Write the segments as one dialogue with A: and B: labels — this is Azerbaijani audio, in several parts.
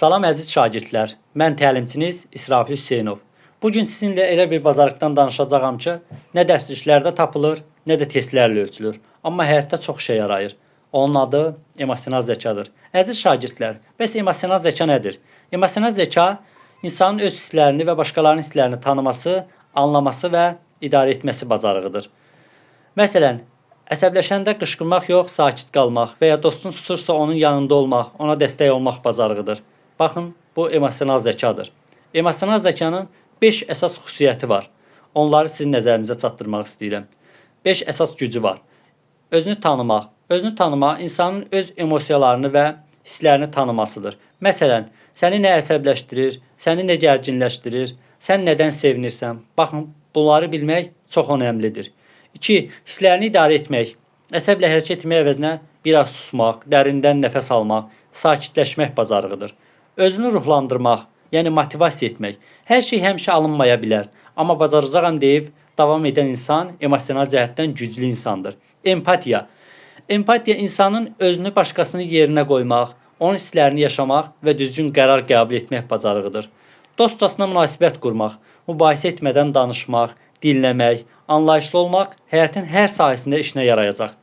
A: Salam əziz şagirdlər. Mən təlimçiniz İsrafil Hüseynov. Bu gün sizinlə elə bir bacarıqdan danışacağam ki, nə dərsliklərdə tapılır, nə də testlərlə ölçülür. Amma həyatda çox işə yarayır. Onun adı emosional zəkadır. Əziz şagirdlər, bəs emosional zəka nədir? Emosional zəka insanın öz hisslərini və başqalarının hisslərini tanıması, anlaması və idarə etməsi bacarığıdır. Məsələn, əsəbləşəndə qışqırmaq yox, sakit qalmaq və ya dostun susursa onun yanında olmaq, ona dəstək olmaq bacarığıdır. Baxın, bu emosional zəkadır. Emosional zəkanın 5 əsas xüsusiyyəti var. Onları sizin nəzərinizə çatdırmaq istəyirəm. 5 əsas gücü var. Özünü tanımaq. Özünü tanımaq insanın öz emosiyalarını və hisslərini tanımasıdır. Məsələn, səni nə əsəbləşdirir, səni nə gərginləşdirir, sən nədən sevinirsən? Baxın, bunları bilmək çox önəmlidir. 2. Hisslərini idarə etmək. Əsəblə hərəkət etmək əvəzinə biraz susmaq, dərindən nəfəs almaq, sakitləşmək bacarığıdır. Özünü ruhlandırmaq, yəni motivasiya etmək. Hər şey həmişə alınmaya bilər, amma bacaracağam deyib davam edən insan emosional cəhətdən güclü insandır. Empatiya. Empatiya insanın özünü başqasının yerinə qoymaq, onun hisslərini yaşamaq və düzgün qərar qəbul etmək bacarığıdır. Dostcasına münasibət qurmaq, mübahisə etmədən danışmaq, dinləmək, anlayışlı olmaq həyatın hər sahəsində işinə yarayacaq.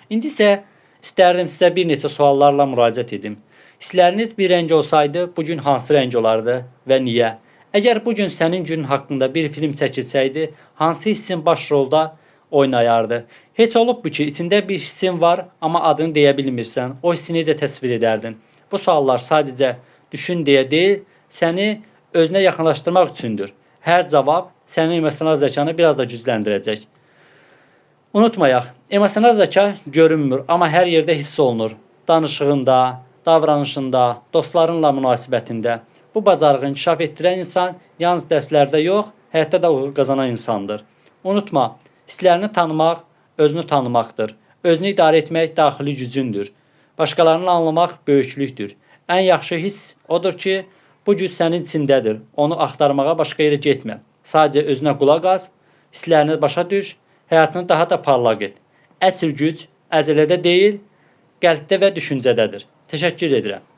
A: İndi isə istərdim sizə bir neçə suallarla müraciət edim. Hissləriniz bir rəng olsaydı, bu gün hansı rəng olardı və niyə? Əgər bu gün sənin günün haqqında bir film çəkilsəydi, hansı hissin baş rolda oynayardı? Heç olubmu ki, içində bir hissin var, amma adını deyə bilmirsən? O hissi necə təsvir edərdin? Bu suallar sadəcə düşün deyə deyil, səni özünə yaxınlaşdırmaq üçündür. Hər cavab sənin emosional zəkanı biraz da gücləndirəcək. Unutmayaq, emosional zəka görünmür, amma hər yerdə hiss olunur. Danışığında, davranışında, dostlarınla münasibətində. Bu bacarığı inkişaf etdirən insan yalnız dərslərdə yox, həyatda da uğur qazanan insandır. Unutma, hisslərini tanımaq özünü tanımaqdır. Özünü idarə etmək daxili gücündür. Başqalarını anlamaq böyüklükdür. Ən yaxşı hiss odur ki, bu güc sənin içindədir. Onu axtarmağa başqa yerə getmə. Sadəcə özünə qulaq as, hisslərini başa düş, həyatını daha da parlaq et. Əsl güc əzələdə deyil, qəlbdə və düşüncədədir. Təşəkkür edirəm.